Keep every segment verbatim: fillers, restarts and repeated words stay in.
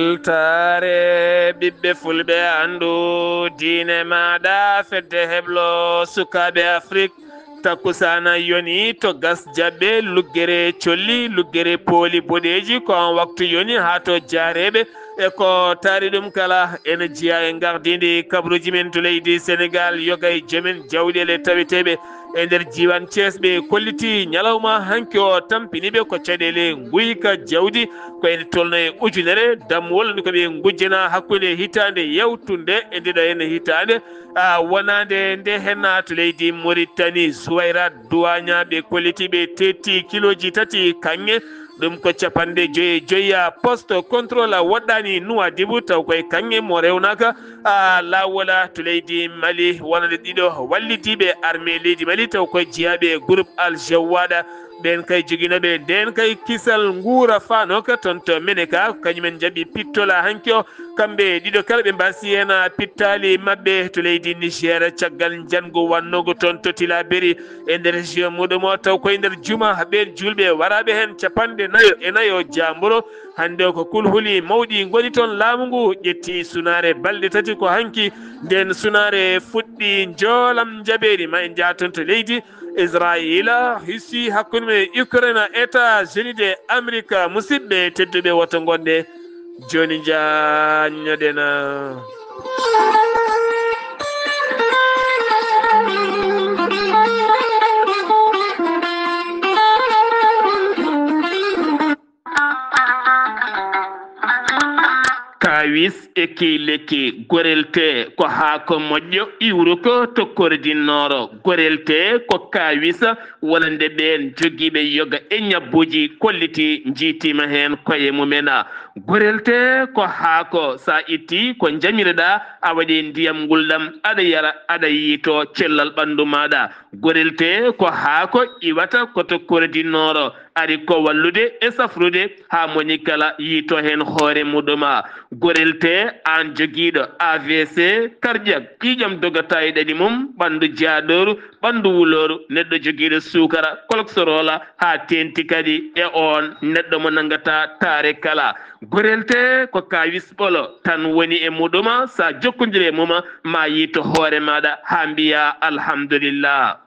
Weltaare ɓiɓɓe fulɓe, anndu diine maaɗa, fedde heblo sukaaɓe Afrik. Takkusaana yoni to gas jaɓɓe, luggere colli, luggere pooli boɗeeji, ko on waktu yoni haa to jaareeɓe. E ko taari ɗum kala, ene jeyaa e ngardiindi kabaruuji men to leydi Senegaal, yoga e joomen jawɗeele taweteeɓe e nder diiwaan Thiès. Ɓe kolliti ñalawma hanki o, tampini ɓe ko caɗeele nguyka jawdi, ko ene tolno e ujunere. Dammuwol nde ko ɓe ngujjana hakkunde hitaande yawtunde e ndeɗo heen hitaande, a, wonaande nde heen to leydi Mauritanie. Souwairat Douania ɓe kolliti, ɓe tetti kilooji tati kaŋŋe, ɗum ko capanɗe joyi e joyi, a, poste contrôle a woɗɗaani Nouadhibou, taw koye kaŋŋe mo rewnaaka, a, laawol, a, to leydi Mali, wonande ɗiɗo wallidiiɓe armée leydi Mali, taw koye jeyaaɓe e groupe Al Jawada. Ɓeen kay joginooɓe ndeen kay kisal nguura faanooka toon to Meneka, ko kañumen njaɓi pittol hanki o. Kamɓe ɗiɗo kala ɓe mbaasi heen pittaali maɓɓe to leydi Niger, caggal njanngu wannoogu toon to Tilaberi e nder région muuɗum o, taw koye nder juma ɓeen juulɓe waraaɓe heen capanɗe nayo e nayo jaamboro. Hannde o ko kulhuli mawɗi ngoni toon. Laamu ngu ƴetti sunaare balɗe tati ko hanki. Ndeen sunaare fuɗɗi njoolam njabeeri, ma en njaha toon to leydi Israayiila, hisii hakkunde mum e Ukraine, États-Unis de Amérique. Musidɓe tedduɓe, woto ngonɗe jooni njaññoɗen. Kaawis e key lekki. Gorel tee ko haako moƴƴo, iwruko to Kordi Nooro. Gorel tee ko kaawis wonande ɓeen jogiiɓe yoga e ñabbuuji kolliti, njiitiima heen koye mumen. Gorel tee ko haako, so a ittii ko njamiriɗaa, a waɗi ndiyam ngulɗam, aɗa yara, aɗa yiito cellal ɓanndu maaɗa. Gorel tee ko haako iwata ko to Kordi Nooro, ari ko wallude e safrude haa moni kala yiito heen hoore muɗum. Gorel tee, aan jogiiɗo A V C cardiaque, ƴiiƴam dogata e ɗaɗi mum, ɓanndu jaaɗooru, ɓanndu wulooru, neɗɗo jogiiɗo suukara, cholestérol, haa teeŋti kadi e oon neɗɗo mo nanngataa taare kala. Gorel tee ko kaawis ɓolo tan woni e muɗum, so a jokkondirii e mum, ma yiito hoore maaɗa haa mbiyaa alhamdulillah.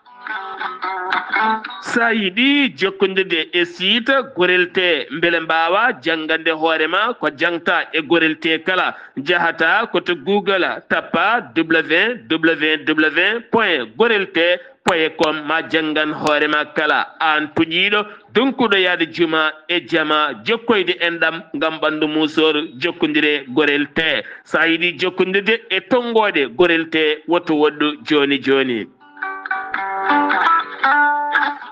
So a yiɗi jokkondirde e siita Gorel tee, mbele mbaawaa janngande hoore ma ko jaŋta e Gorel tee kala, njahata ko to Google, tappa www point gorel tee point com, ma janngan hoore ma kala. Aan tuƴiiɗo, donkuɗo yahde juma e jama, jokkoyde enɗam ngam ɓanndu muusooru, jokkondiree Gorel tee. So a yiɗi jokkondirde e tonngooɗe Gorel tee, woto woɗɗu jooni jooni.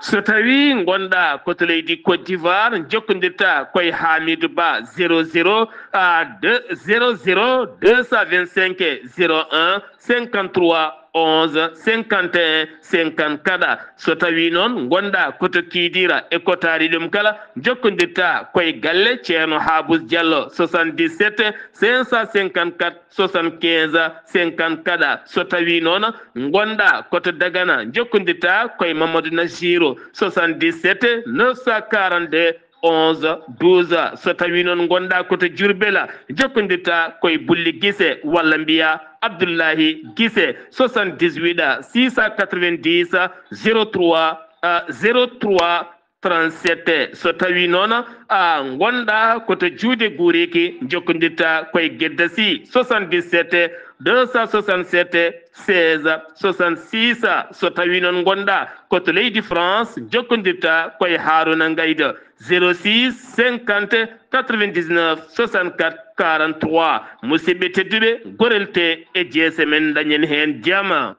So tawii ngonɗaa ko to leydi Côte d'Ivoire, njokkondirtaa koye Hamidou Ba, zéro zéro, a, deux, zéro zéro deux cent vingt-cinq zéro un cinquante-trois onze cinquante et un cinquante-quatre. So tawii noon ngonɗaa ko to Kidira e ko taari ɗum kala, njokkondirtaa koye galle Ceerno Habous Diallo, soixante-dix-sept cinq cent cinquante-quatre soixante-quinze cinquante-quatre. So tawii noon ngonɗaa ko to Dagana, njokkondirtaa koye Mamadou Nassirou, soixante-dix-sept neuf cent quarante-deux onze douze. So tawii noon ngonɗaa ko to Diourbel, njokkondirtaa koye Bulli Gise, walla mbiyaa Abdullahi Gise, soixante-dix-huit six cent quatre-vingt-dix zéro trois, euh, zéro trois trente-sept. So tawii noon a ngonɗaa ko to Juude Guuriki, njokkondirtaa koye Gedda Sy, soixante-dix-sept deux cent soixante-sept seize soixante-six. So tawii noon ngonɗaa ko to leydi France, njokkondirtaa koye Haaruna Ngaydo, zéro six cinquante quatre-vingt-dix-neuf soixante-quatre quarante-trois. Musidɓe tedduɓe, Gorel tee e jeese men, dañen heen jama.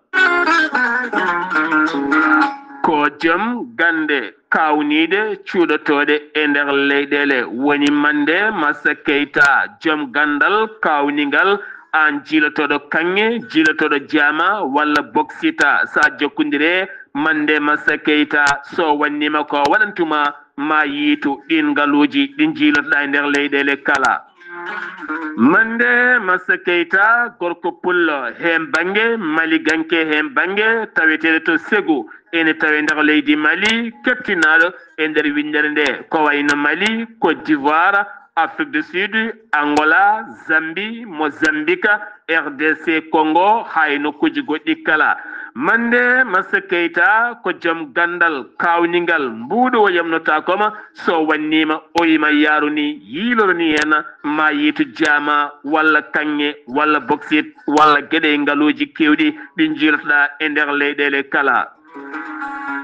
Ko joom gannde kaawniiɗe cuuɗotooɗe e nder leyɗeele woni Mande Massa Keita, joom ganndal kaawningal. Aan jiilotooɗo kaŋŋe, jiilotooɗo jaama walla boksita, so a jokkondirii e Mande Massa Keita, so wannii ma ko waɗantuma, ma yiitu ɗiin ngaluuji ɗi njiilotoɗaa e nder leyɗeele kala. Mande Massa Keita, gorko pullo heen bannge, maliganke heen bannge, taweteeɗo to Ségou, ene tawee nder leydi Mali, keptinaaɗo e nder winndere nde, ko wayno Mali, Côte d'Ivoire, Afrique du Sud, Angola, Zambie, Mozambique, R D C Congo, haa e nokkuuji goɗɗi kala. Mande Massa Keita ko joom ganndal kaawningal mbuuɗo o yamnotaako ma, so wannii ma o yima yaaru ni yiiloro ni heen ma yiitu jaama walla kaŋŋe walla boksit walla geɗe e ngaluuji keewɗi ɗi njiilotoɗaa e nder leyɗeele kala.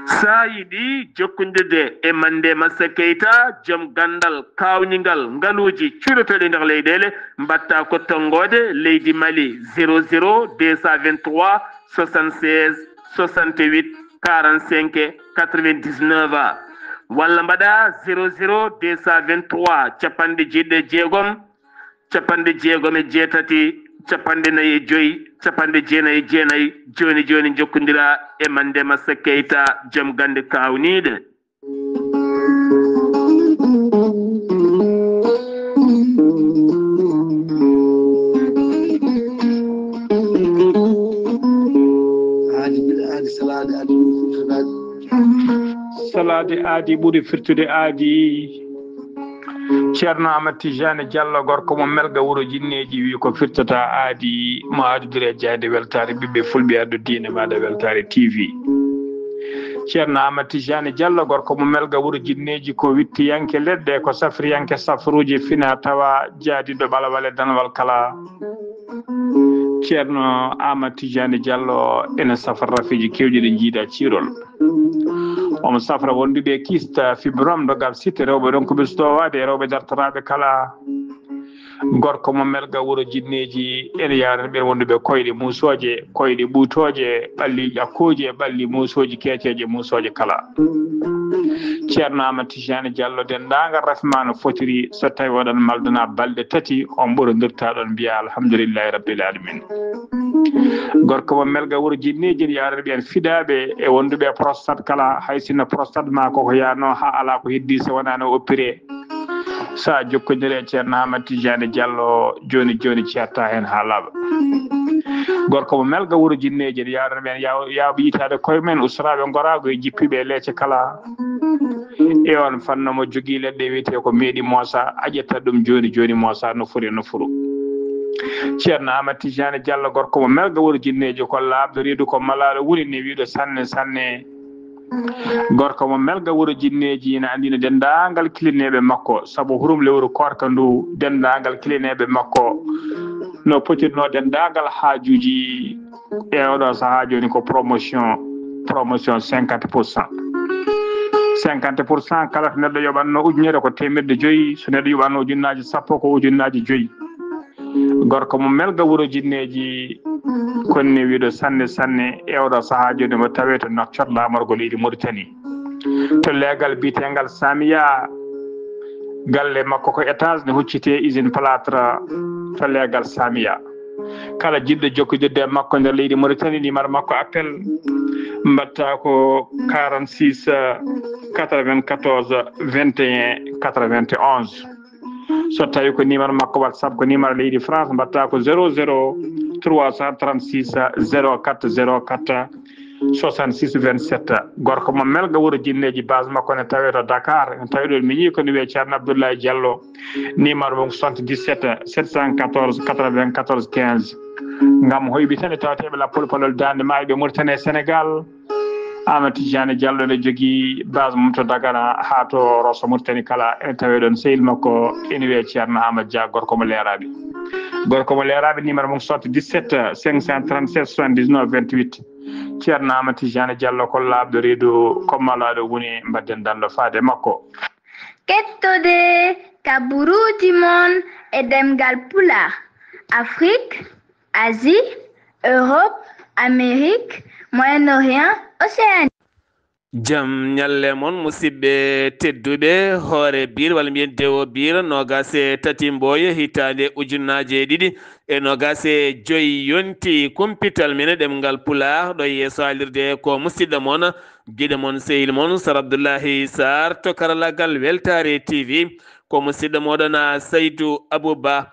Sa yiɗi jokkondirde e Mande Massa Keita, joom ganndal kaawningal ngaluuji cuuɗotooɗi nder leyɗeele, mbaɗta ko tonngoode leydi Mali zéro zéro deux cent vingt-trois soixante-seize soixante-huit quarante-cinq quatre-vingt-dix-neuf, walla mbaɗa zéro zéro deux cent vingt-trois capanɗe jeeɗiɗi e jeegom capanɗe jeegom e jeetati, capanɗe nayi e joy, capanɗe jeenayi e jeenayi. Jooni jooni njokkondira e Mande Massa Keita, joom gannde kaawniiɗe. Aadi bil aadi salaade aadi bil salaade. Salaade aadi ɓuri firtude aadi. Ceerno Amat Tijani Diallo, gorko mo Melga wuro Jinneeji, wi ko firtata aadi mo adudiri e jayde weltaare ɓiɓɓe fulɓe addu diine maaɗa weltaare T V. Ceerno Amat Tijani Diallo, gorko mo Melga wuro Jinneeji, ko wittiyanke leɗɗe, ko safriyanke safruuji fina tawa jaadiɗo ɓalawal e danwal kala. Ceerno Amat Tijani Diallo ene safra rafiji kewɗi ɗi jiida ciirol. Omo safra wonduɓe kista fibrome dogal sitte rewɓe ronkuɓe sutowaade e rewɓe dartanaaɓe kala. Gorko mo Melga wuro Jinneeji ene yaarani ɓeen wonduɓe koyɗe muusooje, koyɗe ɓuutooje, ɓalli ƴakkooji e ɓalli muusooji keeceeje muusooje kala. Ceerno Amat Tijani Diallo, denndaangal rafi ma no fotiri, so tawi oɗon maldana balɗe tati, on ɓurondirta ɗon mbiya alhamdulillahi rabbil alamin. Gorko mo Melga wuro Jinneeji ene yaarani ɓeen fidaaɓe e wonduɓe e prostate kala, hay sinno prostate ma koko yaano haa alaa ko heddi so wonaa no oppiree. Sa jokkondire e Ceerno Amat Tijani Diallo jooni jooni ceerta heen haa laaɓa. Gorko mo Melga wuro Jinneeji ene yaarani ɓeen yaw-, yawɓe yitaade koye men, usraaɓe ngoraagu e jippiiɓe e leece kala. E on fanno mo jogii leɗɗe wiyetee ko meeɗi moosa, a ƴetta ɗum jooni jooni moosa no foti no furu. Ceerno Amat Tijani Diallo, gorko mo Melga wuro Jinneeji, ko laaɓɗo reedu, ko malaaɗo woni ne wiiɗo sanne sanne. Gorko mo Melga wuro Jinneeji ina anndina denndaangal kilineeɓe makko, sabu hurum lewru koorka ndu, denndaangal kilineeɓe makko no potirnoo denndaangal haajuuji e oɗo sahaa jooni ko promotion, promotion cinquante pour cent. Cinquante pour cent, kala to neɗɗo yoɓatno ujunere ko teemeɗɗe joyi, so neɗɗo yoɓatno ujunnaaji sappo ko ujunnaaji joyi. Gorko mo Melga wuro Jinneeji, konni wiiɗo sanne sanne e oɗo sahaa jooni mo tawee to Nouakchott laamorgo leydi Mauritanie. To leegal biyeteengal Samiya, galle makko ko étage ne huccitee usine plâtre to leegal Samiya. Kala jiɗɗo jokkodirde e makko nder leydi Mauritanie, numéro makko appel mbaɗta ko quarante-six quatre-vingt-quatorze vingt et un quatre-vingt-onze. So tawi ko numéro makko WhatsApp, ko numéro leydi France, mbaɗta ko zéro zéro trois cent trente-six zéro quatre zéro quatre soixante-six vingt-sept. Gorko mo Melga wuro Jinneeji, base makko ne tawee to Dakar. Ne tawee ɗo miñi ko ne wiyee Ceerno Abdoulaye Diallo. Numéro mum soixante-dix-sept sept cent quatorze quatre-vingt-quatorze quinze. Ngam hoyɓe tan e tawateeɓe lappol palol daande maayo ɓe Mauritanie e Sénégal. Amat Tijani Diallo ne jogii base mum to Dagana haa to Rosso Mauritanie kala. Ene tawee ɗon sehil makko ene wiyee Ceerno Amat Dia, gorko mo Leeraaɓe. Gorko mo Leeraaɓe, numéro mum soixante-dix-sept cinq cent trente-sept soixante-dix-neuf vingt-huit. Ceerno Amat Tijani Diallo ko laaɓɗo reedu, ko malaaɗo woni, mbaɗden danndo faade makko. Kettode kaburuuji mon e ɗemngal Pulaar, Afrique, Asie, Europe, Amérique, Moyen-Orient, Océanie. Jam ñalle mon, musidɓe tedduɓe. Hoore biir, walla mbiyen dewo biir, noogaas e tati Mboye, hitaande ujunnaaje ɗiɗi e noogaas e joy yonti. Kumpital men e ɗemngal Pulaar ɗo yeeso haalirde ko musidɗo mon, giɗo mon, sehil mon, Sar Abdullahi Sarr to karallagal Weltaare T V. Ko musidɗo mooɗon, Saydu Abuba.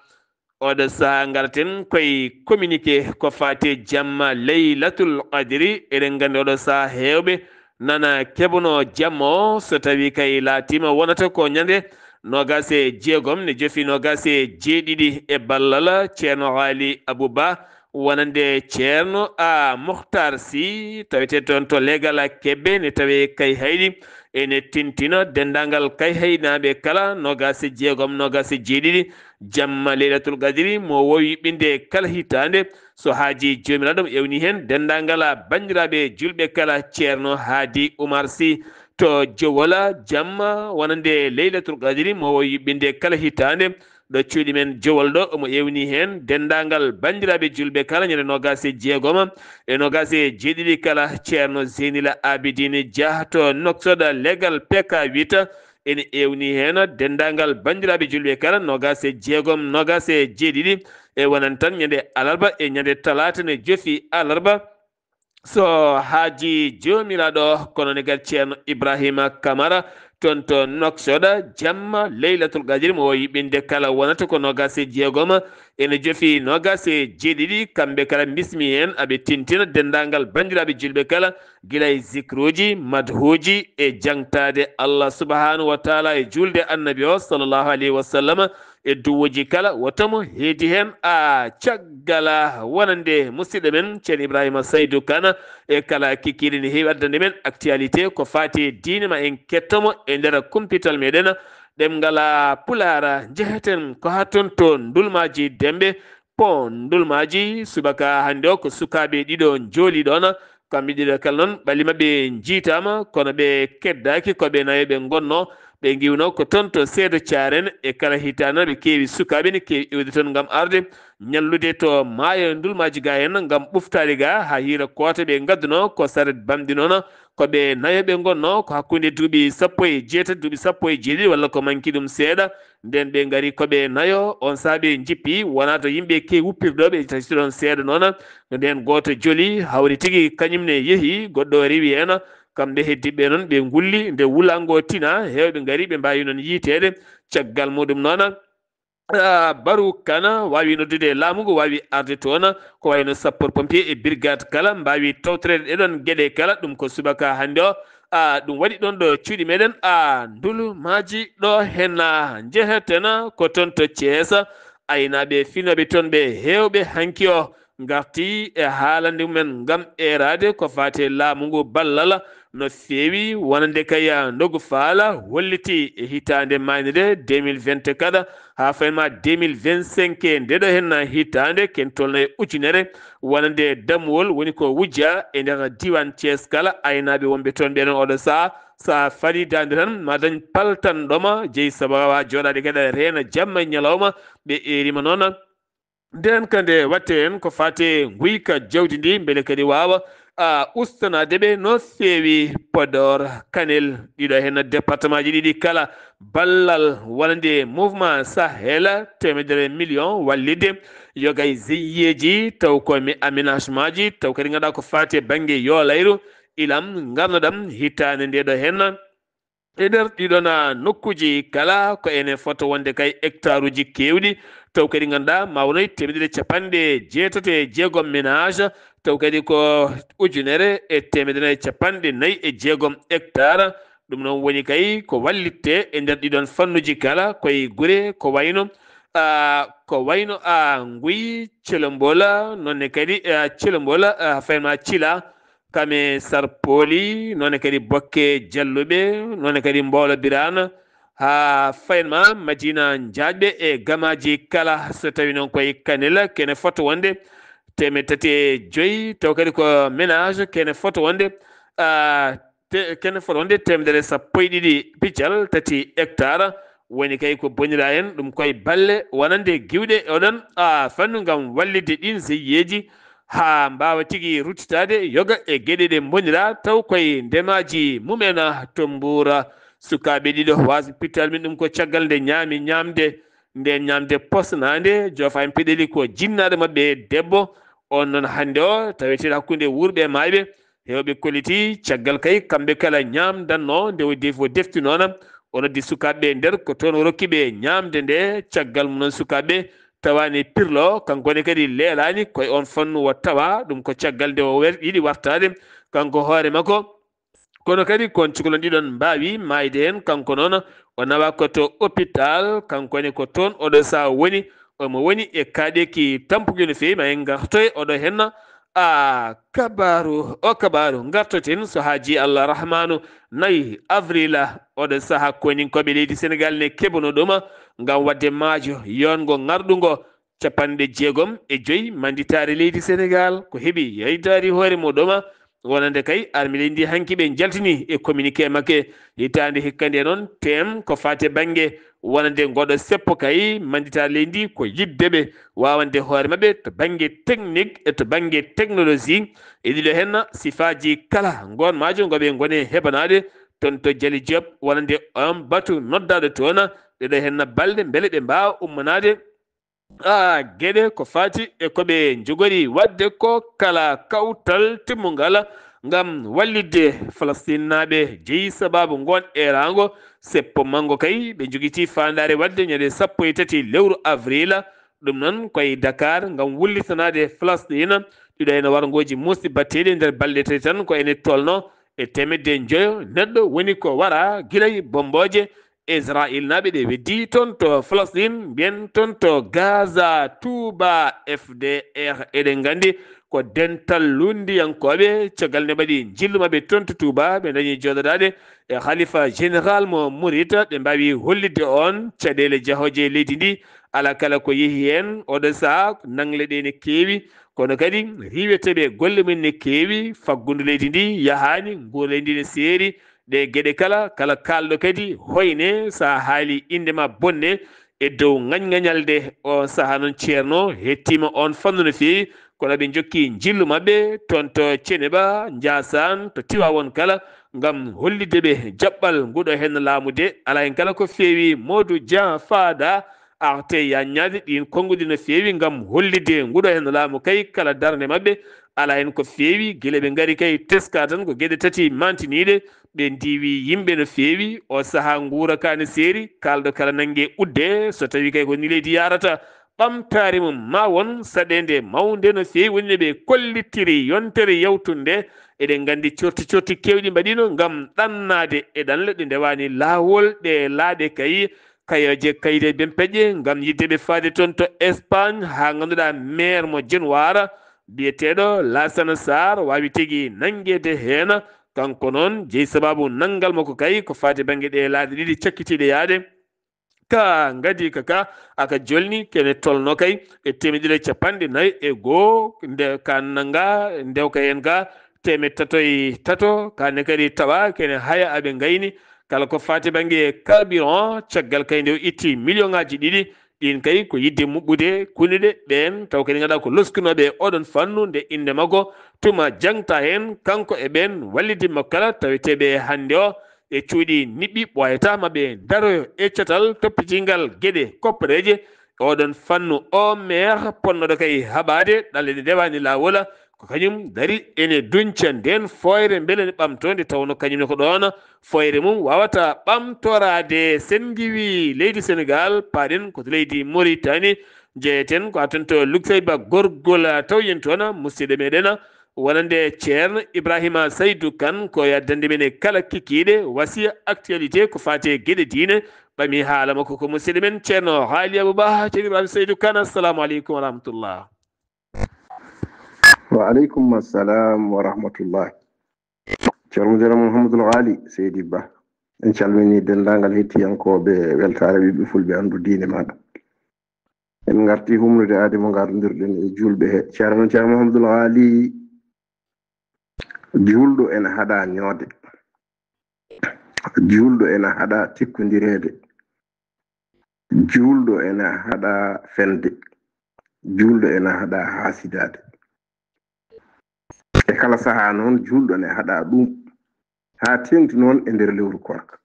Oɗo sahaa ngarten koye communiqué ko faati e jamma Laylatul Qadri. Eɗen nganndi oɗo sahaa heewɓe nana keɓuno jamma o, so tawi kay laatiima wonata ko ñande noogaas e jeegom ne jofi noogaas e jeeɗiɗi e ballal Ceerno Haali Abuba, wonande Ceerno a Muhtar Si, tawetee toon to legal a Kebbe, ne tawee Kayhayɗi. Ene tintina denndaangal Kayhaynaaɓe kala, noogaas e jeegom, noogaas e jeeɗiɗi, jamma Leylatul Qadri, mo woowi yuɓɓinde kala hitaande. So haajii Joomiraaɗo, mo ewni heen denndaangal a banndiraaɓe juulɓe kala, Ceerno Haadi Umar Si to Jowola, jamma wonande Leylatul Qadri, mo woowi yuɓɓinde kala hitaande. Ɗo cuuɗi men Jowol ɗo, omo ewni heen denndaangal banndiraaɓe juulɓe kala, ñande noogaas e jeegoma e noogaas e jeeɗiɗi kala, Ceerno Zeynila Abidine Dia to Noksoda legal P K huit. Ene ewni heen denndaangal banndiraaɓe juulɓe kala, noogaas e jeegom, noogaas e jeeɗiɗi, e wonan tan ñande alarba e ñande talaata ne jofi alarba. So haajii Joomiraaɗo, kono ne kadi Ceerno Ibrahima Kamara toon to Noksoda, jamma Leylatul Qadri, mo woowi yuɓɓinde kala, wonata ko noogaas e jeegoma, ene jofi noogaas e jeeɗiɗi. Kamɓe kala mbismi heen, aɓe tintina denndaangal banndiraaɓe juulɓe kala, gila e zikruuji, madhuuji e jaŋtaade Allah subhanahu wa taala e juulde Annabi o sallallahu alayhi wa sallam, e duwuuji kala, woto mo heedi heen a caggal a wonande musidɗo men Ceerno Ibrahima Saydu Kana e kala kikiiɗe ne heewi addande men actualité ko faati e diine ma en ketto mo e nder kumpital meɗen ɗemngal a Pulaar. Njeheten ko haa toon to Ndulmaaji Demɓe, pont Ndulmaaji, subaka hannde o ko sukaaɓe ɗiɗo njooli ɗoon. Kamɓe ɗiɗo kala noon, ɓalli maɓɓe njiitaama, kono ɓe keddaaki, ko ɓe nayo ɓe ngonnoo. Ɓe ngiwnoo ko toon to Seedo Caaren, e kala hitaande ɓe keewi sukaaɓe ne keewi iwde toon ngam arde ñallude to maayo Ndulmaaji ga heen ngam ɓuftaade ga haa hiira koota. Ɓe ngaddunoo ko saret bamɗi noon, ko ɓe nayo ɓe ngonnoo, ko hakkunde duuɓi sappo e jeetati, duuɓi sappo e jeeɗiɗi walla ko manki ɗum seeɗa. Nden ɓe ngari ko ɓe nayo, on sahaa ɓe njippi, wonaa to yimɓe keewi wuppirde ɗo, ɓe tawi ɗoon seeɗa noon. Nden gooto joli, hawri tigi, kañum ne yehi, goɗɗo o rewi heen. Kamɓe heddiiɓe noon, ɓe ngulli, nde wulaango tina, heewɓe ngari, ɓe mbaawi noon yiyteede. Caggal muɗum noon, ah, Baru Kana waawi noddude laamu ngu, waawi arde toon, ko wayno sapeur pompier e brigade kala, mbaawi tawtoreede ɗee ɗoon geɗe kala, ɗum ko subaka hannde o. Ah, ɗum waɗi ɗoon ɗo cuuɗi meɗen, ah, Ndulmaaji ɗo heen, ah, njeheten ko toon to Thiès. Aynaaɓe finooɓe toon ɓe heewɓe hanki o ngarti e haalande mumen ngam eeraade ko faati e laamu ngu ballal no feewi, wonande kay ndogu faala holliti e hitaande maaynde deux mille vingt-quatre haa fayma deux mille vingt-cinq, nde ɗo heen hitaande ken tolno e ujunere, wonande dammuwol woni ko wujja e nder diiwaan Thiès kala. Aynaaɓe wonɓe toon ɓe noon oɗo sahaa, so a fali daande tan ma dañ paltanɗo ma jeyi sabu a waawaa jooɗaade kadi a reena jamma e ñalawma, ɓe eerima noon. Nden ka nde watte en ko faati e nguyka jawdi ndi, mbele kadi waawa, a, ustanaade ɓe no feewi. Podor, Kanel, ɗiɗo heen département ji ɗiɗi kala, ballal wonande Mouvement Sahel, teemedere million wallitde yoga e zeyiyeeji, taw ko mi aménagement ji, taw kadi ngannduɗaa ko faati e bannge yoolayru, ilam, ngarnoɗam hitaande nde ɗo heen. E nder ɗiɗon nokkuuji kala, ko ene fota wonde kay hectare uji keewɗi, taw kadi ngannduɗaa ma wonoy teemedere capanɗe jeetati e jeegom ménage, taw kadi ko ujunere e teemedere nayi e capanɗe nayi e jeegom hectare. Ɗum noon woni kay ko wallitte e nder ɗiɗon fannuuji kala, koye gure ko wayno, a, ko wayno, a, Nguy, Celombola, noon ne kadi, a, Celombola, a, fayma Cila, Kame Sarpooli, noone kadi Bokke Jalluɓe, noone kadi Mboolo Biraana, haa fayin ma Madina Njaajɓe e gamaaji kala. So tawi noon koye Kanel, kene fota wonde teemedde tati e joy, taw kadi ko ménage, kene fota wonde, a, te-, kene fota wonde teemedere sappo e ɗiɗi piccal tati hectare. Woni kay ko bonira en ɗum koye balle wonande giwɗe oɗon, a, fannu ngam wallitde ɗin zeyiyeeji haa mbaawa tigi ruttitaade yoga e geɗe ɗe mbonira taw koye ndemaaji mumen. To Mbuur, sukaaɓe ɗiɗo waasɓe pittal min ɗum ko caggal nde ñaami ñaamde, nde ñaamde posnaande, joofa en peɗeli ko jinnaaɗo maɓɓe debbo. On noon hannde o taweteeɗo hakkunde wuurɓe e maayɓe, heewɓe kolliti caggal kay kamɓe kala ñaamdanno nde o defi o defti noon. O noddi sukaaɓe nder ko toon o rokki ɓe ñaamde nde. Caggal mum noon sukaaɓe tawaani pirlo, kanko ne kadi leelaani koye on fannu o tawa ɗum ko caggal nde o wer-, yiɗi wartaade kanko hoore makko. Kono kadi kon cukalon ɗiɗon mbaawi maayde heen, kanko noon o nawa ko to hôpital, kanko ne ko toon oɗo sahaa woni, omo woni e kaaɗeeki tampuki no feewi, ma en ngartoy oɗo heen. A kabaaru, o kabaaru ngartoten so haajii Allah Rahmaanu, nayi avril, oɗo sahaa koninkooɓe leydi Senegaal ne keɓuno ɗuma ngam waɗde maajo yoonngo ŋarɗungo capanɗe jeegom e joy mannditaare leydi Senegaal ko heɓi yaydaari hoore muɗuma. Wonande kay arme leydi ndi hanki ɓe njaltini e communiqué maɓɓe hitaande hikka nde noon tem ko faati bannge wonande ngoɗo seppo kay mannditaare leydi ndi ko yiɗde ɓe waawande hoore maɓɓe to bannge technique e to bannge technologie e ɗiɗo heen sifaaji kala ngoon maajo ngo ɓe ngoni heɓanaade toon to Jali Diop wonande on batu noddaaɗo toon ɗeɗo heen balɗe mbele ɓe mbaawa ummanaade a geɗe ko faati e ko ɓe njogori waɗde ko kala kawtal timmungal ngam wallitde Falastinnaaɓe jeyi sabaabu ngoon eeraango seppo manngo kay ɓe njogitii faandaare waɗde ñande sappo e tati lewru avril ɗum noon koye Dakar ngam wullitanaade Falastin ɗiɗo heen warngooji muusɗi batteeɗi e nder balɗe tati tan ko ene tolno e teemedde njoyo neɗɗo woni ko wara gila e bommbooje Israel naaɓe ɗe weddii toon to Falastin mbiyen toon to Gaza Touba F D R eɗen nganndi ko dental lunndiyankooɓe caggal nde mbaɗi njillu maɓɓe toon to Touba ɓe dañi jooɗodaade e Khalifa général mo Murit ɓe mbaawi hollitde on caɗeele jahooje e leydi ndi alaa kala ko yehi heen oɗo sahaa nangle ɗe ne keewi kono kadi riiweteeɓe golle mum ne keewi faggundu leydi ndi yahaani nguura leydi ndi ne seeri ɗe geɗe kala kala kaalɗo kadi hoyne so a haali innde ma bonne e dow ŋañŋañalde on sahaa noon ceerno hettiima on fannu no feewi kono ɓe njokki njillu maɓɓe toon to Ceneba Njaasaan to Tiwaawoon kala ngam hollitde ɓe jaɓɓal nguɗo heen laamu de alaa heen kala ko feewi Moodu Jaa Faada Arte yaññaade ɗiin konnguɗi no feewi ngam hollitde nguɗo heen laamu kay kala darnde maɓɓe alaa heen ko feewi gila ɓe ngari kay teskaa tan ko geɗe tati mantiniiɗe ɓe ndiiwi yimɓe no feewi o sahaa nguura kaa ne seeri kaalɗo kala nannge udde so tawii kay ko ni leydi yahrata ɓamtaare mum ma won saɗeende mawnde no feewi woni no ɓe kollitiri yontere yawtunde eɗen nganndi corti corti keewɗi mbaɗiino ngam ɗannaade e ɗanle ɗe ndewaani laawol ɗe laaɗe kay kayooje kayde bempeƴe ngam yiɗde ɓe faade toon to Espagne haa ngannduɗaa maire mo Jenwaara biyeteeɗo Laasana Saar waawi tigi nanngeede heen kanko noon jeyi sabaabu nanngal makko kay ko faati bannge ɗe laaɗe ɗiɗi cakkitiiɗe yaade ka ngadi ka ka aka jolni kene tolno kay e temeɗɗe ɗiɗi capanɗe nayi e goo nde ka nanga ndewka heen ga temeɗɗe tato e tato kane kadi tawa kene haya aɓe ngayni kala ko faati bannge carburant caggal kay nde o itti million ngaji ɗiɗi ɗin kay ko yidde muɓɓude kunuɗe ɓeen taw kadi ganduɗa ko loskunoɓe e oɗon fannu nde inde makko tuma jangta heen kanko e ɓeen wallidimmo kala taweteɓe hannde o e cuuɗi niɓɓi ɓooyata maɓe daroyo e catal toppitingal geɗe koppareje oɗon fannu o maire ponnoɗo kay haɓade ɗalle ɗe ndewani lawola ko kañum dari ene dunca nden foyre beele ne ɓamto nde tawno kañum ne ko ɗon foyre mum wawata ɓamtorade sen ngiwi leydi Senegal paɗen ko to leydi Mauritanie jeyeten ko atanto Luxayba gorgol taw yen toon musidɗo meɗen wonande ceerno Ibrahima Saydou Kane ko yaddande men e kala kikiiɗe wasiya actualité ko faati e geɗe diine ɓami haala makko ko musidɗo men ceerno Haali Abou Bah ceerno Ibrahima Saydou Kane assalamu aleykum wa rahmatullah. Wa aleykum assalam wa rahmatullah. Ceerno Ceerno Mouhamadou Haali Seydi Bah en calmini denndaangal hettiyankooɓe weltaare ɓiɓɓe fulɓe anndu diine maɗa. En ngarti humnude aadi mo ngardirɗen e juulɓe he ceerno men ceerno Mouhamadou Haali. Juulɗo ene haɗa ñoode. Juulɗo ene haɗa tikkondireede. Juulɗo ene haɗa fende. Juulɗo ene haɗa haasidaade. E kala sahaa noon juulɗo ne haɗa ɗum haa teeŋti noon e nder lewru koorka.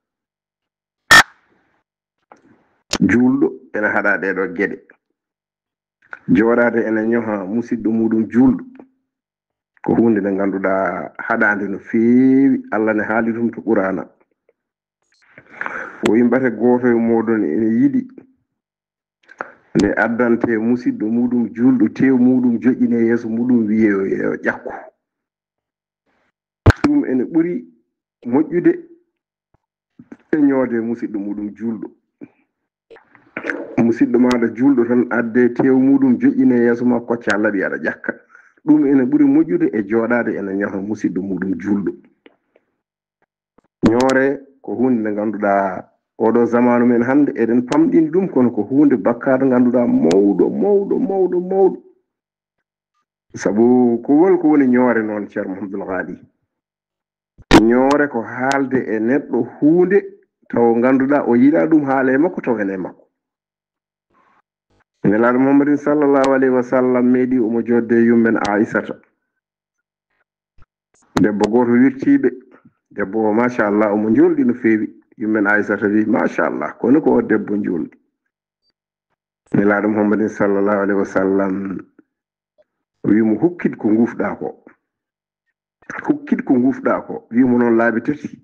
Juulɗo ene haɗa ɗeeɗoo geɗe. Jooɗaade ene ñoha musiɗɗo muɗum juulɗo ko huunde nde ngannduɗaa haɗaande no feewi. Allah ne haali ɗum to Quraana. O wiyi mbate gooto e mooɗon ene yiɗi nde addante musiɗɗo muɗum juulɗo tew muɗum joƴƴine yeeso muɗum wiye yo ƴakku. Ɗum ene ɓuri moƴƴude e ñoode musidɗo muɗum juulɗo. Musidɗo maaɗa juulɗo tan adde teewu muɗum, joƴƴine yeeso ma, kocca laɓi aɗa ƴakka. Ɗum ene ɓuri moƴƴude e jooɗaade ene ñoha musidɗo muɗum juulɗo. Ñoore ko huunde nde ngannduɗaa, oɗo zamaanu men hannde, eɗen pamɗini ɗum, kono ko huunde bakkaat ngannduɗaa mawɗo, mawɗo, mawɗo, mawɗo. Sabu ko wol ko woni ñoore noon, Ceerno Muhammadul Haali? Ñoore ko haalde e neɗɗo huunde taw ngannduɗaa o yiɗaa ɗum haala e makko, taw ene e makko. Nelaaɗo Muhammadin sallallahu alayhi wa sallam meeɗi omo joodde yummen Aysata. Debbo gooto wirtiiɓe. Debbo o, machallah, omo njoolɗi no feewi. Yummen Aysata wi, machallah, kono ko o debbo njoolɗi. Nelaaɗo Muhammadin sallallahu alayhi wa sallam wi mo, hukkit ko nguufɗaa ko. Hukkit ko nguufɗaa ko. Wi mo noon laabi tati.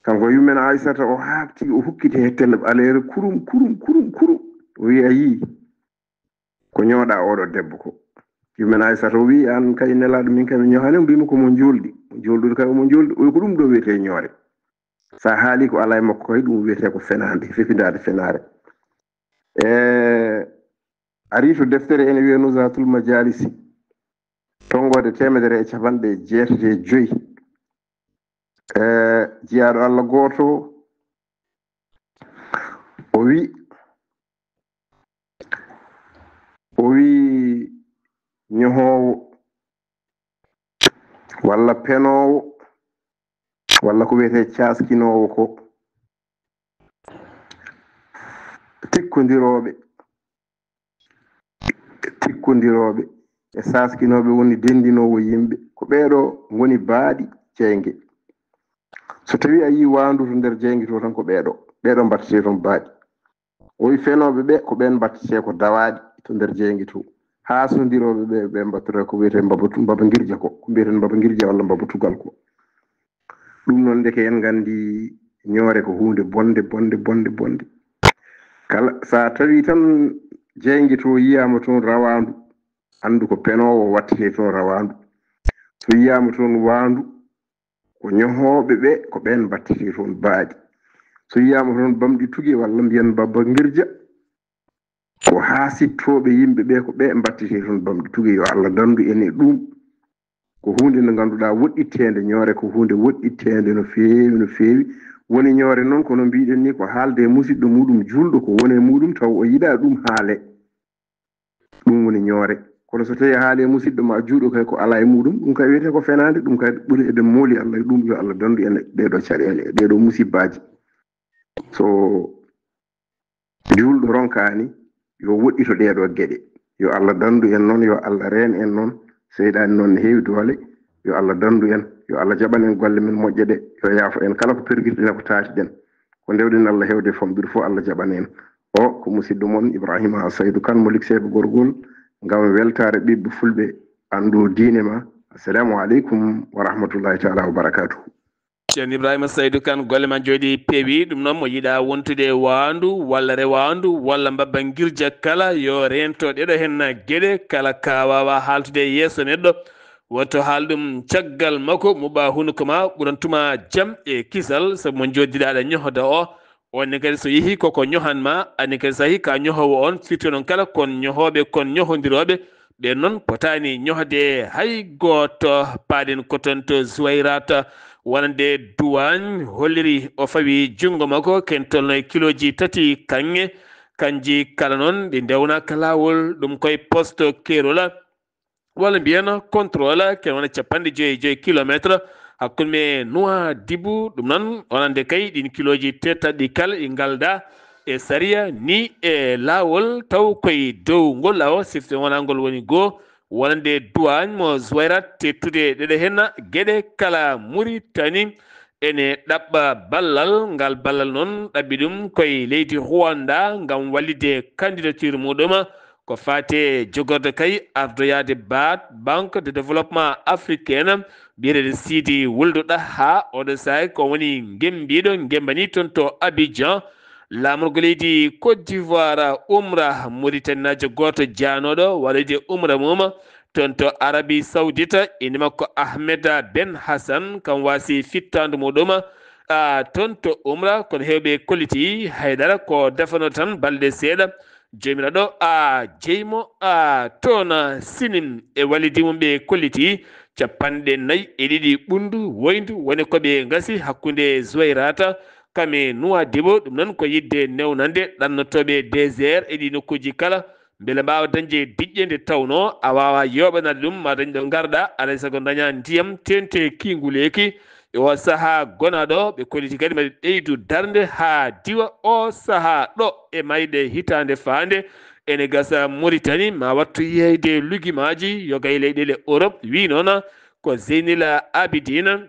Kanko yummen Aysata o haakti, o hukkiti he telle ɓaleere kurum, kurum, kurum, kurum. O wi, a yii ko ñooɗaa oɗo debbo ko. Yummen Aysata o wi, an kay Nelaaɗo, min kay mi ñohaani, o mbi mo ko mo njoolɗi. Mo njoolɗude kay omo njoolɗi. O wi ko ɗum ɗo wiyetee ñoore. So a haali ko alaa e makko kay, ɗum wiyetee ko fenaande, fefindaade fenaare. E ari to deftere ene wiyee Nuzhatul Majaalisi, tonngoode teemedere e capanɗe jeetati e joy. E jiyaaɗo Allah gooto, o wi, o wi ñohoowo walla penoowo walla ko wiyetee caaskinoowo ko, tikkondirooɓe, tikkondirooɓe e saaskinooɓe woni denndinoowo yimɓe. Ko ɓeeɗo ngoni baaɗi jeynge. So tawii a yii waandu to nder jeynge to tan, ko ɓeeɗo, ɓeeɗo mbattetee toon baaɗi. O wi fenooɓe ɓe, ko ɓeen mbattetee ko dawaaɗi to nder jeynge to. Haasondirooɓe ɓe, ɓe mbattoree ko wiyetee mbaba, mbaba ngirja ko, ko mbiyeten mbaba ngirja walla mbaba tugal ko. Ɗum noon, ndeke en nganndi ñoore ko huunde bonde, bonde, bonde, bonde. Kala, so a tawii tan jeynge to yiyaama toon rawaandu, anndu ko penoowo wattetee toon rawaandu. So yiyaama toon waandu, ko ñohooɓe ɓe, ko ɓeen mbattetee toon baaɗi. So yiyaama toon bamɗi tuge walla mbiyen mbaba ngirja, ko haasittooɓe yimɓe ɓe, ko ɓe mbattetee toon bamɗi tuge. Yo Allah danndu en e ɗum. Ko huunde nde ngannduɗaa woɗɗitteende, ñoore ko huunde woɗɗitteende no feewi, no feewi. Woni ñoore noon, kono mbiɗen ni, ko haalde e musidɗo muɗum juulɗo, ko woni e muɗum taw o yiɗaa ɗum haale. Ɗum woni ñoore. Kono so tawii a haali e musidɗo ma juulɗo kay ko alaa e muɗum, ɗum kay wiyetee ko fenaande, ɗum kay ɓuri eɗen mooli Allah e ɗum, yo Allah danndu en e ɗeeɗoo caɗeele, e ɗeeɗoo musibbaaji. So juulɗo ronkaani, yo woɗɗito ɗeeɗoo geɗe. Yo Allah danndu en noon, yo Allah reen en noon. Seyɗaani noon ne heewi doole. Yo Allah danndu en, yo Allah jaɓan en golle men moƴƴe ɗe, yo yaafo en kala ko pergirɗen e ko taatiɗen. Ko ndewɗen Allah heewde e famɗude fof, Allah jaɓan en. O ko musidɗo mon Ibrahima Saydu Kan mo Likseeɓe Gorgol, ngam weltaare ɓiɓɓe fulɓe, anndu diine ma. Assalamu aleykum wa rahmatullahi taala wa barakatuhu. Ceerno Ibrahima Saydu Kan, golle ma njooɗi peewi. Ɗum noon, mo yiɗaa wontude e waandu walla rewaandu walla mbabba ngirja kala, yo reento ɗeɗo hen geɗe kala ka waawa haaltude e yeeso neɗɗo. Woto haal ɗum caggal makko, muɓa hunuko ma, ɓuran tuma jam e kisal, sabu mo njooɗiɗaa aɗa ñohoda o, on ne kadi so yehi koko ñohan ma, anne kadi so yehi ka ñohoowo on, firti onon kala kon ñohooɓe, kon ñohondirooɓe, ɓe noon potaani ñohde hay gooto. Paaɗen ko toon to Zuwayrata, wonande duwaañ, holliri o fawi junngo makko, ken tolno e kilooji tati kaŋŋe, kanji kala noon ɗi ndewnaaka laawol, ɗum koye poste keerola. Walla mbiyen contrôle, ken wona capanɗe joyi e joyi kilometre hakkunde Nouadhibou. Ɗum noon, wonande kay ɗin kilooji teetaɗi kala ɗi ngalda e sariya ni e laawol, taw koye dow ngol laawol, sifte wona ngol woni goo, wonande duwaañ mo Zuwayrat, teettude ɗeɗe hen geɗe kala Muritani. Ene ɗaɓɓa ballal, ngal ballal noon ɗaɓɓi ɗum koye leydi Rwanda ngam wallitde candidature muɗum. Ko faate jogorde kay ardoyaade baat Banque de Développement Africaine, biyeteeɗo Sidi Wuldu Ɗaha, oɗo saay ko woni ngembiiɗo ngembani toon to Abidjan. Laamorgo leydi Côte d'Ivoire umra, Muritaninaajo gooto jaanooɗo waɗoyde umra mum, Toon to Arabi Sawdita, innde makko Ahmed Ben Hassan, kam waasi fittaandu muɗum, a, toon to Umra, kono heewɓe kolliti haydara ko defano tan balɗe seeɗa. Joomiraaɗo, a, jeymo, a, toon, a, sinin e wallidi mum ɓe kolliti capanɗe nayi e ɗiɗi ɓunndu woyndu, woni ko ɓe ngasi hakkunde Zuwayrata, kam e Nuwaadibo, ɗum noon ko yiɗde newnande ɗannotooɓe désert e ɗi nokkuuji kala, mbele mbaawa dañde diƴƴe nde tawnoo a waawaa yooɓanaade ɗum, ma dañ ɗo ngarɗaa, alaa e sago dañaa ndiyam teeŋti kiinguleeki. E oo sahaa gonaaɗo, ɓe kolliti kadi maɗi ɓeydu darnde haa diwa oo sahaa ɗo e mayde hitaande faande. Ene gasa Muritani ma wattu yeyde lugimaaji yoga e leyɗeele Europe, wi noon ko Zeynila Abidina.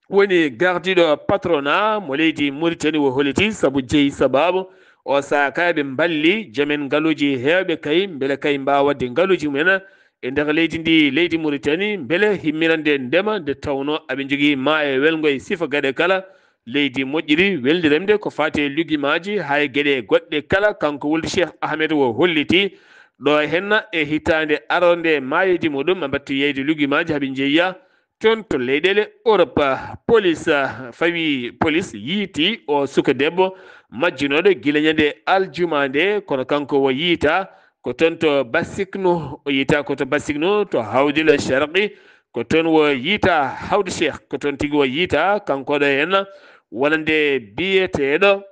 Woni gardiiɗo patrona mo leydi Muritani o holliti sabu jeyi sabaabu o sahaa kay ɓe mballi jomen ngaluuji heewɓe kay mbele kay mbaawa waɗde ngaluuji mumen e nder leydi ndi, leydi Muritani, mbele himmirande ndema nde tawnoo aɓe njogii maayo welngo e sifa gaɗe kala. Leydi moƴƴiri welndiramde ko faati e lugimaaji haa e geɗe goɗɗe kala, kanko wulde Cheikh Ahmed o holliti ɗo henna e hitaande arande maayeeji muɗum ɓe mbattu yeyde lugimaaji haa ɓe njeya toon to leyɗeele Europe. Polis, ah, fawi, polis yiiti o suka debbo majjunooɗo gila ñande aljuma nde, kono kanko o yiita ko toon to Basikno, o yiita ko to Basikno, to Hawdil Sharqi, ko toon o yiita Hawdi Cheikh, ko toon tigi o yiita kanko ɗo henna wonande biyeteeɗo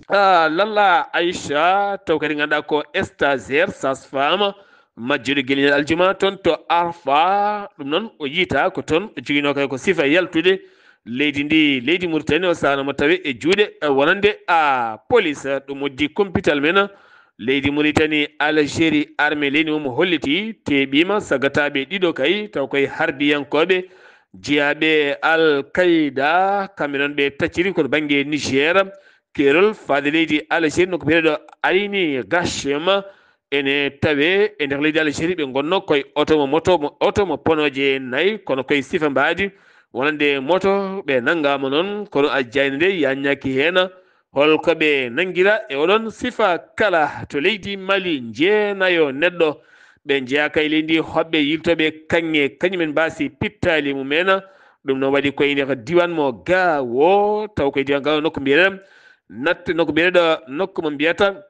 Ah, Lalla Aïcha, taw kadi ngannduɗaa ko stagiaire, sage-femme, majjuɗo gila ñande aljuma toon to Arfa. Ɗum noon o yiita ko toon o joginoo kay ko sifa yaltude leydi ndi, leydi Muritani, o sahaa no mo tawi e juuɗe, eh, wonande, ah, polis. Ɗum uddi kumpital men leydi Muritani, Algérie, armée leydi mum holliti, teeɓiima sagataaɓe ɗiɗo kay, taw koye harbiyankooɓe jeyaaɓe Al Qaïda, kamɓe noon ɓe tacciri ko to bannge Niger. Keerol faade leydi Algérie, nokku biyeteeɗo Ayni Gachem, ene tawe e nder leydi Algérie. Ɓe ngonno koye oto mo moto, mo oto mo ponooje nayi, kono koye sifa mbaadi wonande moto. Ɓe nanngaama noon, kono a jayna nde yaññaaki heen. Hol ko ɓe nanngira e oɗon sifa kala to leydi Mali? Njeenayo neɗɗo ɓe njeyaa kay leydi ndi, hoɓɓe yiltooɓe kaŋŋe, kañumen mbaasi pittaali mumen. Ɗum noon waɗi koye nder diiwaan mo Gaawo, taw koye diiwaan Gaawo nokku mbiyeteeɗo, natt-, nokku mbiyeteeɗo, nokku mo mbiyata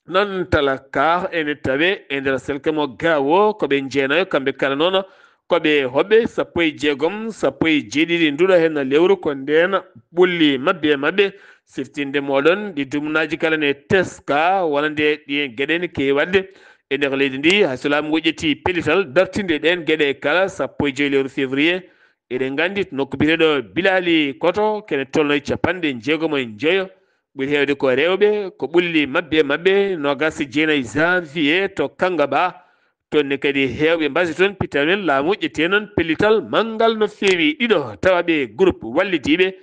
Nantalakar ene tawe e nder selke mo Gaawo. Ko ɓe njeenayo, kamɓe kala noon ko ɓe hoɓɓe sappo e jeegom, sappo e jeeɗiɗi nduɗo heen lewru. Ko ndeen ɓulli maɓɓe e maɓɓe siftinde mooɗon ɗi dumunaaji kala ne teska, wonande ɗi geɗe ne keewi waɗde e nder leydi ndi. Hay so laamu ngu ƴetti pellital dartinde ɗeen geɗe kala, sappo e joy lewru février, eɗen nganndi nokku biyeteeɗo Bilali Koto, kene tolno e capanɗe jeegom e njoyo, ɓuri heewde ko rewɓe, ko ɓulli maɓɓe e maɓɓe noogas e jeenayi janvier to Kangaba. Toon ne kadi heewɓe mbasi toon pittaali men, laamu ƴetti heen noon pellital manngal no feewi ɗiɗo, tawa ɓe groupe wallidiiɓe,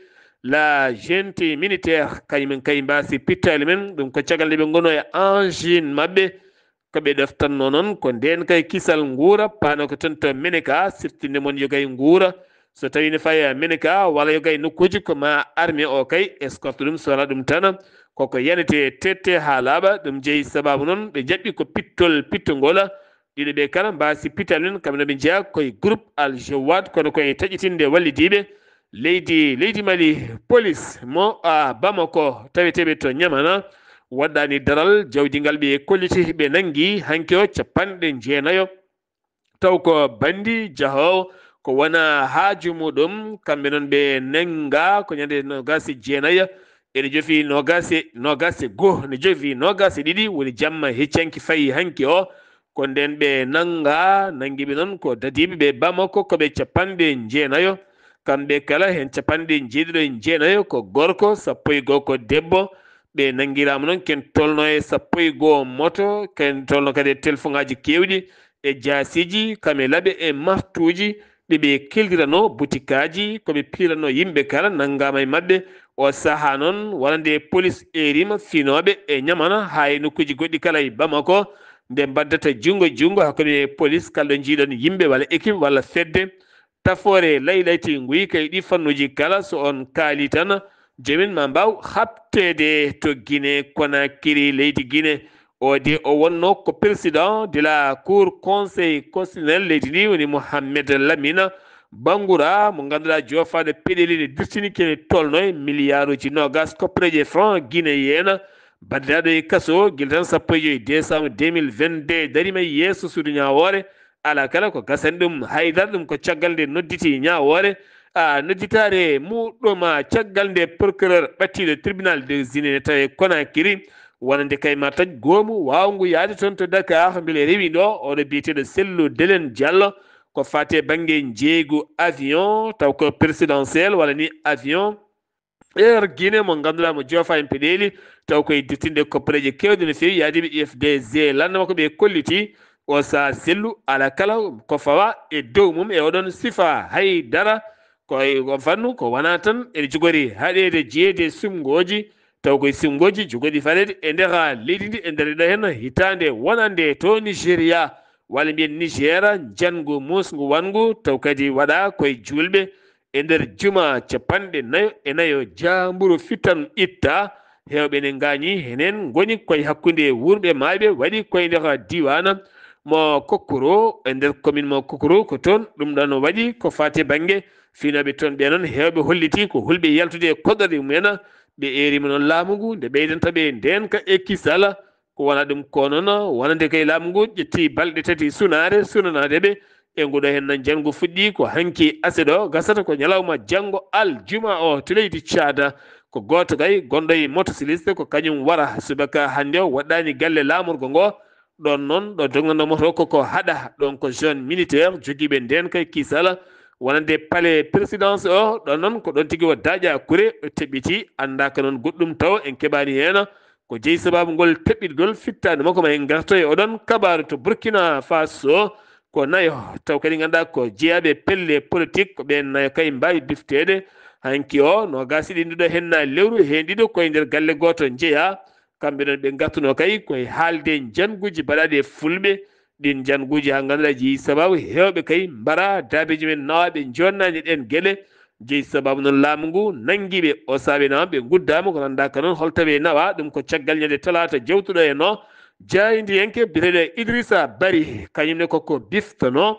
la junte militaire, kañumen kay mbaasi pittaali men. Ɗum ko caggal nde ɓe ngonno e engine maɓɓe, ko ɓe ɗoftannoo noon. Ko ndeen kay kisal nguura paano ko toon to Meneka, siftinde mon yo kay nguura. So tawii ne fayi Meneka walla yo kay nokkuuji ko ma armée o kay escorte ɗum, so wonaa ɗum tan koko yanete tette haa laaɓa. Ɗum jeyi sabaabu noon ɓe jaɓɓi ko pittol pittungol. Ɗiɗo ɓe kala mbaasi pittaali men, kamɓe no ɓe njeyaa koye groupe Al Jawad, kono koye taƴitinde wallidiiɓe leydi, leydi Mali. Polis mo, a, Bamako, taweteeɓe to Ñamana, waɗɗaani daral jawdi ngal ɓe kolliti, ɓe nanngi hanki o capanɗe jeenayo. Taw ko banndi jahoowo, ko wona haaju muɗum, kamɓe noon ɓe nannga ko ñande noogas e jeenayo, ene jofi noogas e, noogas e goo, ne jofi noogas e ɗiɗi, woni jamma hecci hanki fayi hanki o. Ko ndeen ɓe nannga, nanngiiɓe noon ko dadiiɓe ɓe Bamako, ko ɓe capanɗe jeenayo. Kamɓe kala heen capanɗe jeeɗiɗo e jeenayo ko gorko, sappo e goo ko debbo. Ɓe nanngiraama noon, ken tolno e sappo e goo moto, ken tolno kadi e telefoŋaaji keewɗi e jaasiiji, kam e laɓe e martuuji ɗi ɓe keldiranoo, butikaaji, ko ɓe piiranoo yimɓe kala nanngaama e maɓɓe. O sahaa noon, wonande polis eerima finooɓe e Ñamana, haa e nokkuuji goɗɗi kala e Bamako, nde mbaddata junngo e junngo hakkunde polis, kala ɗo njiiɗon yimɓe walla équipe walla fedde, tafoore laylayti nguyka e ɗi fannuuji kala. So on kaalii tan, joomum ma mbaaw haɓteede to Guinée Conakry, leydi Guinée. O de o wonno ko président de la cour conseil constitutionnel leydi ndi, woni Mohamed Lamine Bangoura, mo ngannduɗaa joofaade peɗeli ne dirtini kene tolno e miliyaaruuji noogas koppareeji franc guinéen. Baɗɗaaɗo e kaso gila tan sappo e joyi décembre deux mille vingt-deux, dariima yeeso suudu ñaawoore. Alaa kala ko gasani ɗum haydara, ɗum ko caggal nde nodditi ñaawoore, a, nodditaare muɗum, a, caggal nde procureur ɓattiiɗo tribunal de Zine ne tawi Conakry, wonande kay ma taƴ goomu waawngu yahde toon to Dakar, mbele rewi ɗo oɗo biyeteeɗo Sellu Delen Diallo, ko faati e bannge njeeygu avion, taw ko présidentiel walla ni avion Air Guinée mo ngannduɗaa mo joofa en peɗeeli, taw koye duttinde koppareeje keewɗe no feewi, yaadiiɓe U F D G lannda makko ɓe kolliti. O sahaa Sellu, alaa kala ko fawa e dow mum e oɗon sifa haydara. Ko e on fannu ko wonaa tan ene jogori haɗeede jeyeede e suɓngooji, taw koye suɓngooji jogori faɗeede e nder leydi ndi, e nder ɗo heen hitaande wonande to Nigéria, walla mbiyen Niger, njanngu muusngu wanngu, taw kadi waɗa koye juulɓe e nder juma capanɗe nayo e nayo, jaamburu fittan itta. Heewɓe ne ngaañi henen ngoni koye hakkunde wuurɓe maayɓe, waɗi koye nder diiwaan mo Kokoro, e nder commune mo Kokoro. Ko toon ɗum ɗon waɗi ko faati bannge finooɓe toon ɓe noon, heewɓe holliti ko hulɓe yaltude e koɗorɗe mumen. Ɓe eeri mo noon laamu ngu nde ɓeydanta ɓe ndeenka e kisal. Ko wona ɗum ko noon, wonande kay laamu ngu ƴetti balɗe tati sunaare sunanaade ɓe. E nguɗo heen noon, njanngu fuɗɗi ko hanki aset ɗo, gasata ko ñalawma janngo aljuma o to leydi Caada. Ko gooto kay gonɗo e motosiliste, ko kañum wara subaka hannde o, waɗɗaani galle laamorgo ngo. Ɗoon noon, ɗo dognanɗo moto ko, ko haɗa, ɗoon ko zone militaire, jogiiɓe ndeen kay kisal. Wonande palais présidence o, ɗoon noon ko ɗoon tigi o daaƴa kure, o teɓɓiti, anndaaka noon goɗɗum taw en keɓaani heen. Ko jeyi sabaabu ngol teɓɓitgol fittaandu makko, ma en ngarto e oɗon kabaaru to Burkina Faso. Ko nayo taw kadi ngannduɗaa ko jeyaaɓe pelle politique, ko ɓeen nayo kay mbaawi bifteede. Hanki o, noogaas e ɗiɗi ɗo heen lewru, heen ɗiɗo koye nder galle gooto njeyaa. Kamɓe ɗoon ɓe ngartunoo kay koye haalde njannguuji baɗaaɗi e fulɓe. Ɗiin njannguuji haa ngannduɗaa jeyi sabaabu heewɓe kay mbara daabeeji men nawaaɓe joonnaani ɗeen geɗe. Jeyi sabaabu noon laamu ngu nanngi ɓe, o saabe nawaa ɓe nguddaama, ko nanndaaka noon holto ɓe nawaa. Ɗum ko caggal ñande talaata jewtuɗo e no jaayndiyanke biyeteeɗo Idrissa Bari, kañum ne koko biftonoo.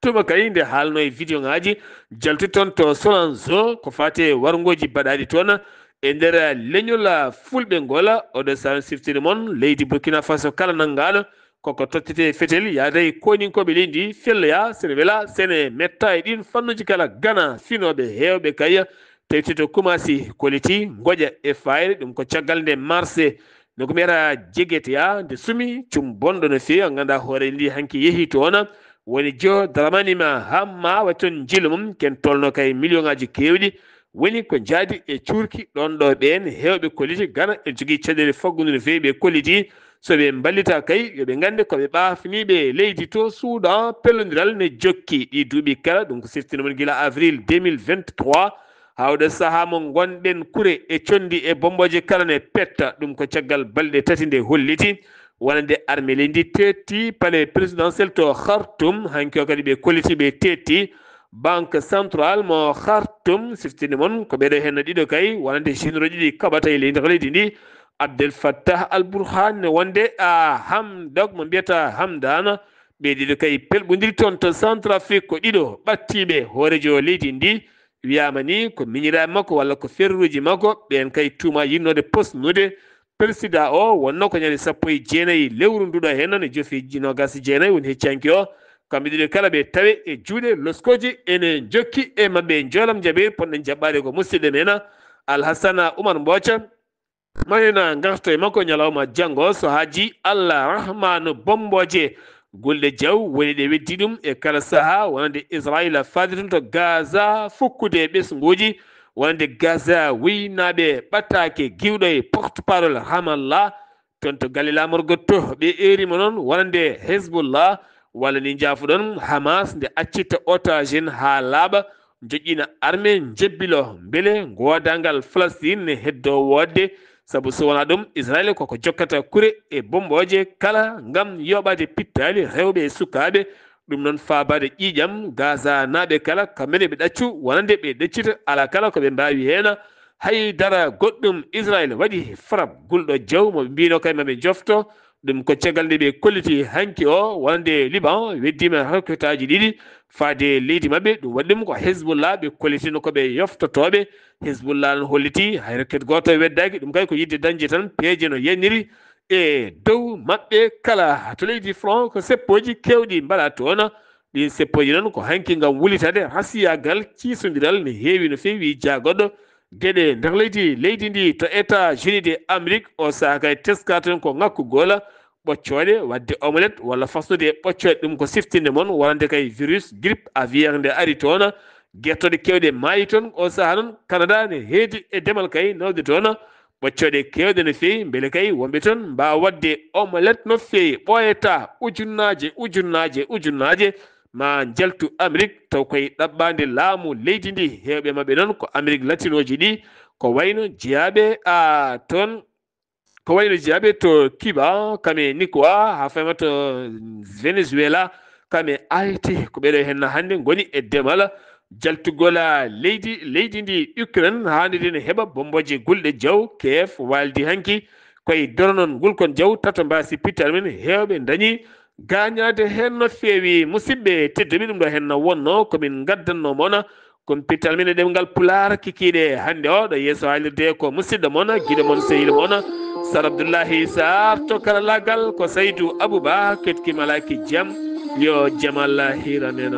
Tuma kay nde haalno e video ŋaaji jalti toon to Solanzo ko faati e warngooji baɗaaɗi toon e nder leñol fulɓe ngol. Oɗo saabe siftini mon leydi Burkina Faso kala nanngaaɗo koko tottete fetel yaada e koninkooɓe leydi ndi, felloya sene wela sene metta e ɗiin fannuuji kala, gana finooɓe heewɓe kay tawti to Kumasi, Koliti, Ngoƴa e Fayre. Ɗum ko caggal nde marse no ko mbiyata jegeteya nde sumi cum bonɗo no feewi. A nganndaa hoore ndi hanki yehi toon, woni jo Dramani Mahama waɗi toon njiilu mum, ken tolno kay million ŋaaji keewɗi. Woni ko njaadi e cuurki ɗoon ɗo ɓeen heewɓe kolliti, gana en jogii caɗeele faggudu no feewi ɓe kolliti. So ɓe mballita kay, yo ɓe ngannde ko ɓe ɓaafniiɓe leydi to. Suudan pellondiral ne jokki ɗi duuɓi kala, ɗum ko siftino mon gila avril deux mille vingt-trois, hawde sahaa mo ngonɗen kure e conndi e bombooje kala ne petta. Ɗum ko caggal balɗe tati nde holliti wonande armée leydi ndi teetti palais présidentiel to Khartoum. Hanki o kadi ɓe kolliti ɓe teetti Banque Centrale mo Khartoum. Siftini mon ko ɓeɗo heen ɗiɗo kay wonande généraux ɗiɗi kaɓata e leydi leydi ndi, Abdel Fattah Al Burhan ne wonde a Hamdok mo mbiyata Hamdana. Ɓe ɗiɗo kay pelɓondiri toon to Centrafrique, ko ɗiɗo ɓattiiɓe hoorejo leydi ndi. Wiyaama ni ko miñiraaɓe makko walla ko ferruuji makko, ɓeen kay tuuma yinnoode posnude. Persidaa o wonno ko ñande sappo e jeenayi lewru nduɗo heen, ne jofi noogaas e jeenayi woni heccanki o. Kamɓe ɗiɗo kala ɓe tawe e juuɗe loskooji, ene jokki e maɓɓe njoolam jaɓe. Ponɗen jaɓɓaade ko musidɗo men Alhassana Oumar Mboca. Ma en ngarto e makko ñalawma janngo, so haaji Allah Rahmanu Bombooje. Gulɗe jaw woni ɗe weddi ɗum e kala sahaa, wonande Israayiila faade tun to Gaza, fukkude e ɓesnguuji, wonande Gaza wuynaaɓe ɓataake giwɗo e porte-parole Ramallah, toon to galle laamorgo to ɓe eerima noon wonande Hezbollah, walla ni njaafuɗon Hamas nde accitta otage en haa laaɓa, joƴƴina armée, njebbilo mbele goodangal Falastiin ne heddo woodde, sabu so wonaa ɗum Israayiila koko jokkata kure e bombooje kala ngam yooɓaade pittaali rewɓe e sukaaɓe. Ɗum noon faabaade ƴiiƴam Gaza naaɓe kala, kamɓe ne ɓe ɗaccu wonande ɓe ɗaccita alaa kala ko ɓe mbaawi heen. Hay dara goɗɗum Israayiila waɗi frappe gulɗo jaw mo ɓe mbiyno kay ma ɓe njofto. Ɗum ko caggal nde ɓe kolliti hanki o, wonande Liban weddiima roquetteaaji ɗiɗi faade leydi maɓɓe. Ɗum waɗi ɗum ko Hezbollah ɓe kollitino ko ɓe yoftotooɓe. Hezbollah noon holliti hay roquette gooto weddaaki. Ɗum kay ko yiɗde dañde tan peeje no yanniri e dow maɓɓe kala. To leydi Front ko seppooji keewɗi mbaɗaa toon. Ɗiin seppooji noon ko hanki ngam wulitaade rasiyaagal, ciisondiral ne heewi no feewi jaagoɗo geɗe nder leydi, leydi ndi to États-Unis de Amérique. O sahaa kay teskaa toon ko ŋakku goola ɓoccooɗe, waɗde omelette walla fasnude e ɓoccooɗe. Ɗum ko siftinde mon wonande kay virus grippe aviaire nde ari toon. Gertooɗe keewɗe maayi toon. O sahaa noon Canada ne heedi e demal kay nawde toon ɓoccooɗe keewɗe no feewi, mbele kay wonɓe toon mbaawa waɗde omelette no feewi. Ɓooyataa ujunnaaje, ujunnaaje, ujunnaaje, ma njaltu Amérique, taw koye ɗaɓɓaande laamu leydi ndi. Heewɓe maɓɓe noon ko Amérique latinooji ɗi, ko wayno jeyaaɓe, a, toon, ko wayno jeyaaɓe to Cuba, kam e Nicaragua, haa fayma to Venezuela, kam e Haïti. Ko ɓeeɗo henna hannde ngoni e demal jaltugol leydi, leydi ndi Ukraine, haanide ne heɓa bombooje gulɗe jaw. Kiev waaldi hanki koye doronol ngulkon jaw, tato mbaasi pital men, heewɓe ndañi gaañaade heen no feewi. Musidɓe tedduɓe, ɗum ɗo henna wonno ko min ngaddannoo mon. Ko pital men e ɗemngal Pulaar kikiiɗe hannde o, ɗo yeeso haalirde ko musidɗo mon, giɗo mon, sehil mon, Sar Abdullahi Sarr, to karallaagal ko Saydu Abuba, ketki malaaki jam, yo jam Allah hiran en.